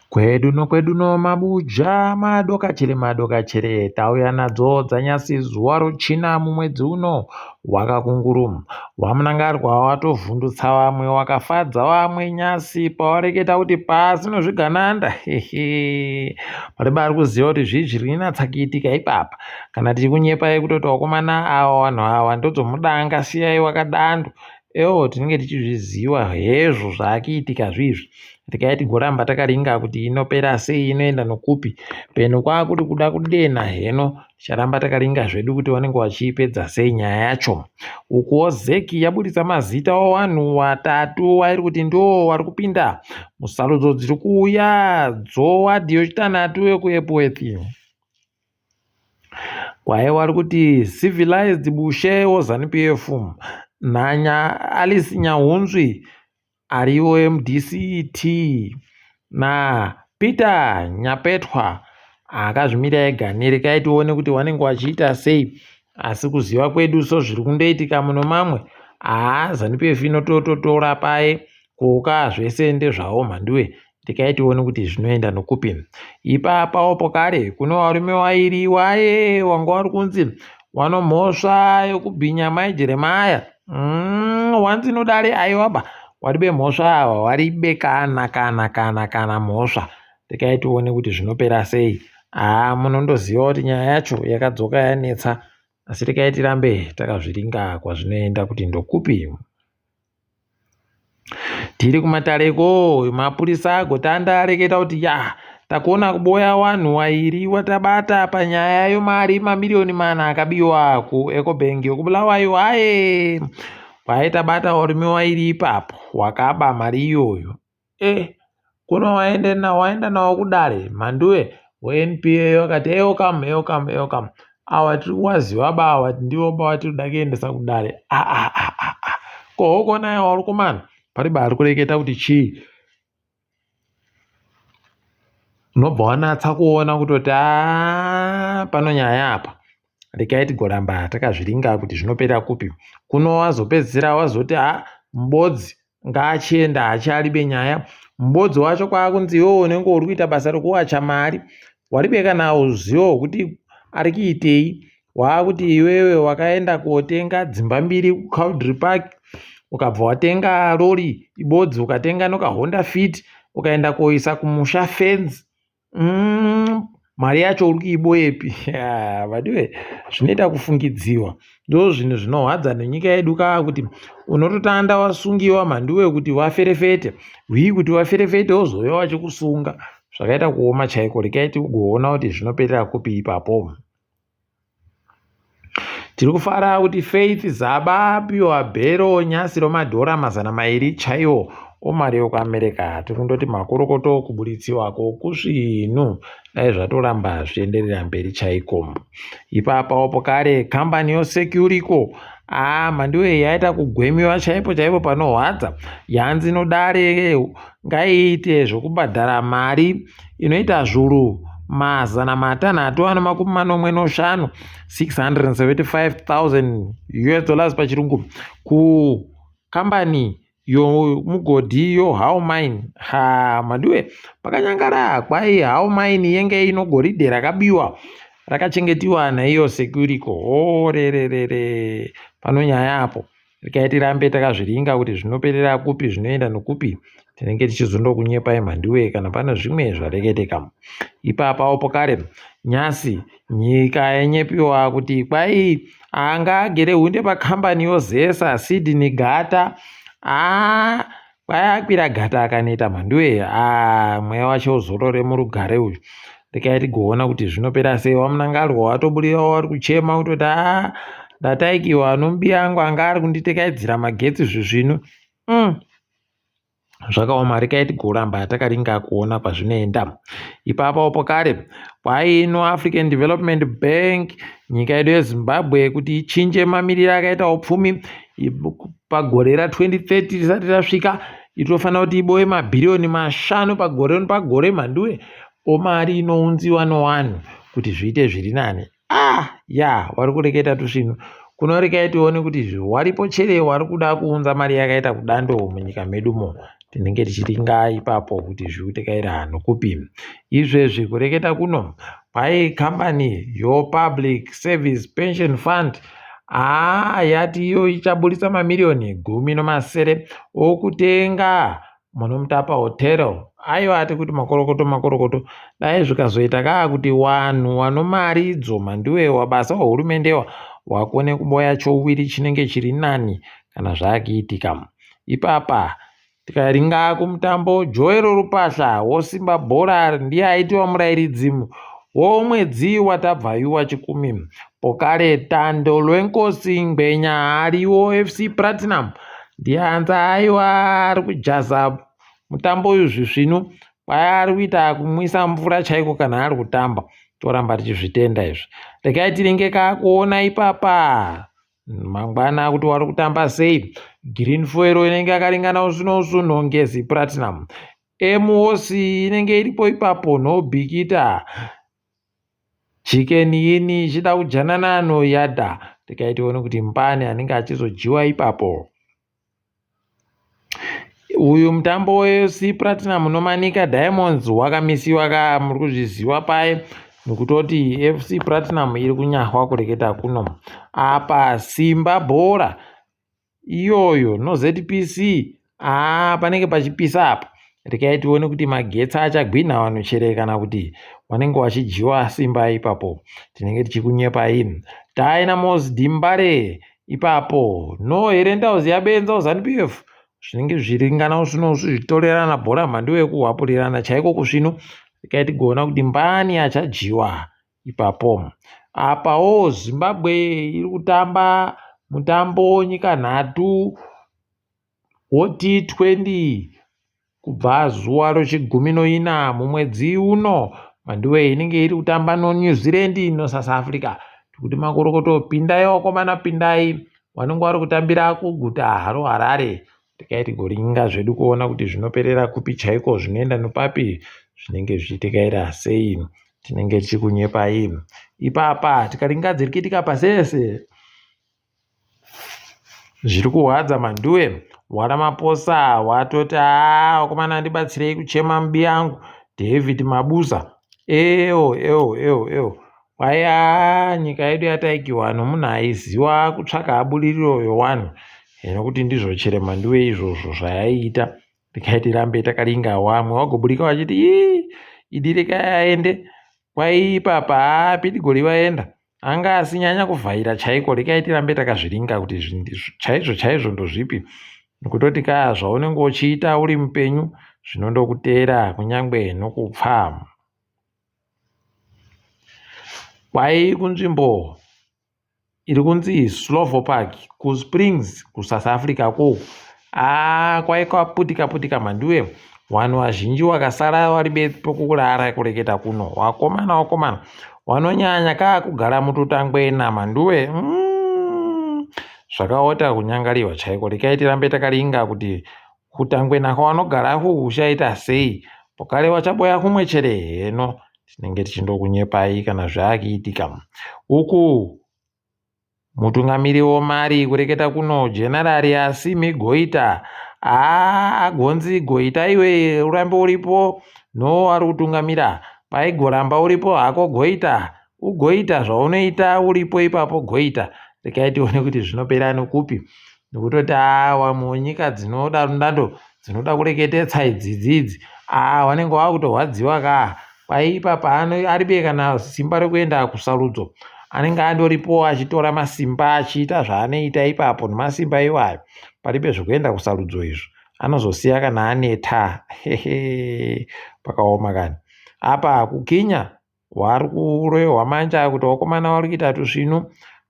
Kwedu nokwedu no mabuja madokachere madokachere tauya nadzo dzanyasi zuva rochina mumwedzi uno wakakunguru. Wamunangarwa watovhundutsa vamwe wakafadza vamwe nyasi pawareketa kuti pasi nozvigananda. Hehe paripo ari kuziva kuti zvii zviri kunyatsa kuitika ipapa. Kana tichikunyepai kutoti vakomana ava vanhu ava ndodzomudanga siyai wakadando. Ewo tinenge tichizviziva hezvo zvaakuitika zviizvi. Regai tigoramba takaringa kuti inopera sei inoenda nokupi. Peno kwakuri kuda kudenha heno ticharamba takaringa zvedu kuti vanenge vachiipedza sei nyaya yacho. Ukuwo ZEC yaburitsa mazita owanhu watatu wairi kuti ndiwo wari kupinda musarudzo dziri kuuya dzowadhi yochitanhatu yekuEpworth. Kwaye wari kuti Civilized Bushe woZanu PF naNya Alice Nyahunzvi ariwo MDCT naPeter Nyapetwa akazvimira ega nerekai tione kuti vanenge vachiita sei asi kuziva kwedu sozviri kundoitika muno mamwe haa ZanuPF inotototora paye koka zvese ndezvawo mhanduwe rekai tione kuti zvinoenda nokupi ipapawo pokare kune varume vairi waye wanga wari kunzi wanomhosva yokubhinya mai Jeremaya wanzi nodare aiwaba waribe mhosva ava waribe kana kana kana kana mhosva rekai tione kuti zvinopera sei haa munondoziva kuti nyaya yacho yakadzoka yanetsa asi rekai tirambe takazviringa kwazvinoenda kuti ndokupi. Tiri kumatareko mapurisa agotanda areketa kuti ya takona kuboya wanhu wairi watabata panyaya yomari mamiriyoni mana akabiwa kuEcobank yekuBulawayo aye kwaitabata warume wairi ipapo wakaba mari iyoyo e kuno waende nawo waenda nawo kudare mhanduwe weNPA wakati eokam eokam eokam awa tiri kuwaziva ba awa ndivo ba watiri kuda kuendesa kudare kohoko naye wari kumana pari ba ari kureketa kuti chii unobva wanatsa kuona kutoti a pano nyaya apa regai tigoramba takazviringa kuti zvinopera kupi kuno wazopedzisira wazoti a mubodzi ngaachienda haacharibe nyaya mubodzi wacho kwaakunzi iwewe unenge uri kuita basa rekuwacha mari waribe kana uzivo hwekuti ari kuitei waakuti iwewe wakaenda kotenga dzimba mbiri kuCowdray Park ukabva watenga rori ibodzi ukatenga nokaHonda Fit ukaenda koisa kumusha fence mari yacho uri kuiboyepi vadiwe zvinoita kufungidziwa ndo zvinhu zvinohwadza nenyika yedu kaa kuti unototanda wasungiwa mhanduwe kuti waferefete hwii kuti waferefete wozouya wachikusunga zvakaita kuoma chaiko regai tigoona kuti zvinoperera kupi ipapo. Tiri kufara kuti Faith Zaba apiwa bhero nyasi romadhora 200 chaiwo omari yokuAmerica. Tiri kundoti makorokoto kuburitsiwako kusvinu dai zvatoramba zvichienderera mberi chaiko. Ipapawo pokare kambani yoSecurico aa mhanduwe yaita kugwemiwa chaipo chaipo panohwadza yanzi nodare ngaiite zvokubhadhara mari inoita zvuru 675 675,000 US dollars pachirungu kukambani yomugodhi yoHow Mine. Ha mhanduwe pakanyangara kwai How Mine yenge ino goridhe rakabiwa rakachengetiwa naiyo Securico. Orererere pano nyaya apo regai tirambe takazviringa kuti zvinoperera kupi zvinoenda nokupi tinenge tichizondokunyepai mhanduwe kana pane zvimwe zvareketeka ipapawo pokare nyasi nyika yanyepiwa kuti kwai anga agere hunde pakambani yozesa Sydney Gata aa kwai akwira gata akaneta mhanduwe aa mweya wacho uzorore murugare uyu regai tigoona kuti zvinopera sei wamunangarwa watoburira wari kuchema kutoti aa ndataikiwa anombiya angu anga ari kunditekaidzira magetsi zvisvinu Zvakaoma regai tigoramba takaringa kuona kwazvinoenda. Ipapo pokare kwaino African Development Bank nyika yedu yeZimbabwe kuti ichinje mamiriro akaita upfumi pagore ra2030 risati rasvika itofanira kuti iboye mabhiriyoni 5 pagore nepagore mhanduwe omari inounziwa nowanhu kuti zviite zviri nani. Ah ya wari kureketa tusvinu kuno regai tione kuti waripo chere wari kuda kuunza mari yakaita kudando munyika medumo. Tinenge tichiringa ipapo kuti zviri kutekaira nokupi. Izvezvi kureketa kuno kwai kambani yoPublic Service Pension Fund haa yati iyo ichaburitsa mamiriyoni 17 okutenga Munomutapa Hotel. Aiwa ati kuti makorokoto makorokoto dai zvikazoita kaa kuti wanhu wanomari idzo mhanduwe wabasa wahurumendewa wakone kuboya chouwiri chinenge chiri nani kana zvakuitika ipapa Tikaringa kumutambo, Joel Rupahla woSimba Bhora ndiye aitiwa murairidzi womwedzi watabvayu waChikumi. Pokale Tando Lwenkosi Ngwenya ariwo FC Platinum ndiye anzi aiwa ari kujaza mutambo uyu zvisvinu kwaya ari kuita kumwisa mvura chaiko kana ari kutamba. Toramba tichizvitenda izvi. Regai tiringe kakuona ipapa. Mangwana kuti wari kutamba sei. Green Fuel inenge yakaringana usu noNgezi Platinum. MOC inenge iripo ipapo noBikita. Chicken Inn ichida kujanana noYada. Regai tione kuti mbani anenge achizodyiwa ipapo. Uyu mutambo weFC Platinum noManica Diamonds wakamisiwa ka muri kuzviziva paye nokutoti FC Platinum iri kunyahwa kureketa kuno. Apa Simba Bhora iyoyo noZPC haa panenge pachipisa apa. Regai tione kuti magetsi achagwinha vanhu chere kana kuti vanenge vachidyiwa simba ipapo. Tinenge tichikunyepai. Dynamos Dimbare ipapo no here ndauzi yabenza uZanu PF zvinenge zviringana usvino zvitorerana bhora mhandu yekuhwapurirana chaiko kusvino regai tigoona kuti mbani achadyiwa ipapo apawo Zimbabwe iri kutamba mutambo nyika nhatu woT20 kubva zuva rechigumi noina mumwedzi uno. Mhanduwe inenge iri kutamba noNew Zealand noSouth Africa. Tikuti makorokoto pindai vakomana pindai vanenge vari kutambira kuguta roHarare. Regai tigoringa zvedu kuona kuti zvinoperera kupi chaiko zvinoenda nopapi zvinenge zvichitekaira sei. Tinenge tichikunyepai. Ipapa tikaringa dziri kuitika pasese. Zviri kurwadza Mhanduwe. WaRamaphosa watoti haa vakomana ndibatsirei kuchema mubiyangu David Mabuza. Ewo ewo ewo ewo kwai haa nyika yedu yataikiwa nomunhu aiziva kutsvaka abudiriro yowanhu nekuti ndizvo chere Mhanduwe izvozvo zvayaiita. Regai tirambe takaringa wamwe wagoburika wachiti ii idi regai aende kwai ipapa haa pidigori vaenda. Anga asinyanya kuvhaira chaiko regai tirambe takazviringa kuti chaizvo chaizvo ndozvipi nokutoti ka zvaunenge uchiita uri mupenyu zvinondokuteera kunyangwe nokupfa. Kwai kunzvimbo iri kunzi Slovo Park kuSprings kuSouth Africa ko haa kwai kwaputika putika mhanduwe vanhu vazhinji vakasara vari pekurara kureketa kuno vakomana vakomana vanonyanya kaa kugara mututangwena mhanduwe mm, zvakaota kunyangariwa chaiko rekai tirambe takaringa kuti kutangwena kwavanogara kuchaita sei pokare vachaboya kumwe chere heno tinenge tichindokunyepai kana zvaakuitika uku Mutungamiri woMali kureketa kuno Jenarari Assimi Goita haa agonzi Goita iwe urambe uripo no ari kutungamira paigoramba uripo hako Goita ugoita zvaunoita uripo ipapo Goita regai tione kuti zvinopera nokupi nekutoti haa wamwe nyika dzinoda rundando dzinoda kureketetsa idzidzi idzi haa wanenge wakutorwadziwa kaa Kwai ipapa aribe kana simba rekuenda kusarudzo anenge andoripo achitora masimba achiita zvaanoita ipapo nemasimba iwayo paribe zvekuenda kusarudzo izvo anozosiya kana aneta hehe pakaoma kani apa kukinya wari kurohwa manje kuti vakomana vari kuita tusvinu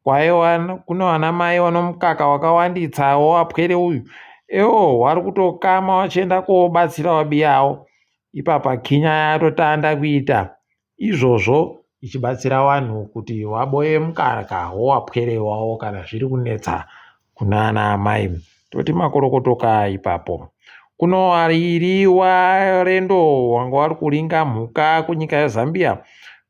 kwaiwa kune vana mai vanomukaka wakawanditsa wapwere uyu ewo wari kutokama wachienda kobatsira wabiyawo Ipapa Kinya yatotanda kuita izvozvo ichibatsira vanhu kuti vaboye mukaka wowapwere wavo kana zviri kunetsa kunana amai. Toti makorokoto ka ipapo. Kuno variri warendo wanga wari kuringa mhuka kunyika yeZambia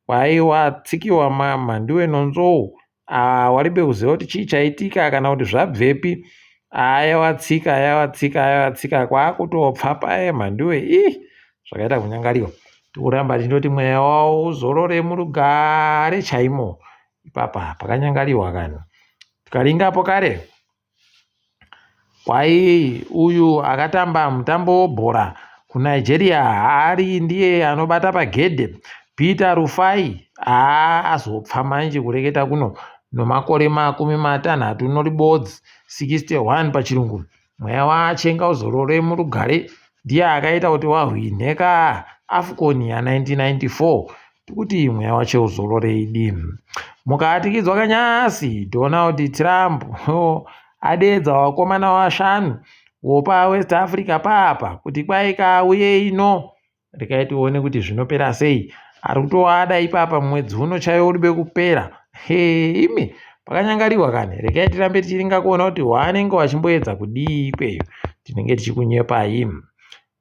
kwaiwa tsikiwa mhanduwe nonzou Ah, waribe kuziva kuti chii chaitika kana kuti zvabvepi. Aya watsika, aya watsika kwakutopfa paye mhanduwe ii zvakaita kunyangariwa. Tikuramba tichindoti mweya wawo uzorore murugare chaimo ipapa pakanyangariwa kani. Tikaringapo kare kwai uyu akatamba mutambo webhora kuNigeria ari ndiye anobata pagedhe Peter Rufai haa azopfa manje kureketa kuno nomakore 31 noribodzi 61 pachirungu mweya wache ngauzorore murugare ndiye akaita kuti wahwinhe ka AFCON ya 1994 tikuti mweya wache uzorore idi mukatikidzwa kanyasi Donald Trump adeedza vakomana vashanu wopa West Africa papa kuti kwai kauye ino regai tione kuti zvinopera sei ari kutoada ipapa mwedzi uno chaiwo uribe kupera he imi pakanyangariwa kani regai tirambe tichiringa kuona kuti waanenge wachimboedza kudii ikweyo tinenge tichikunyepai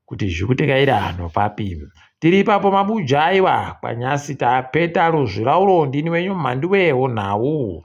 kuti zvikuti ano papi tiri ipapo mabuja aiwa kwanyasi tapeta ruzvirauro ndini wenyu mhanduwe nhau.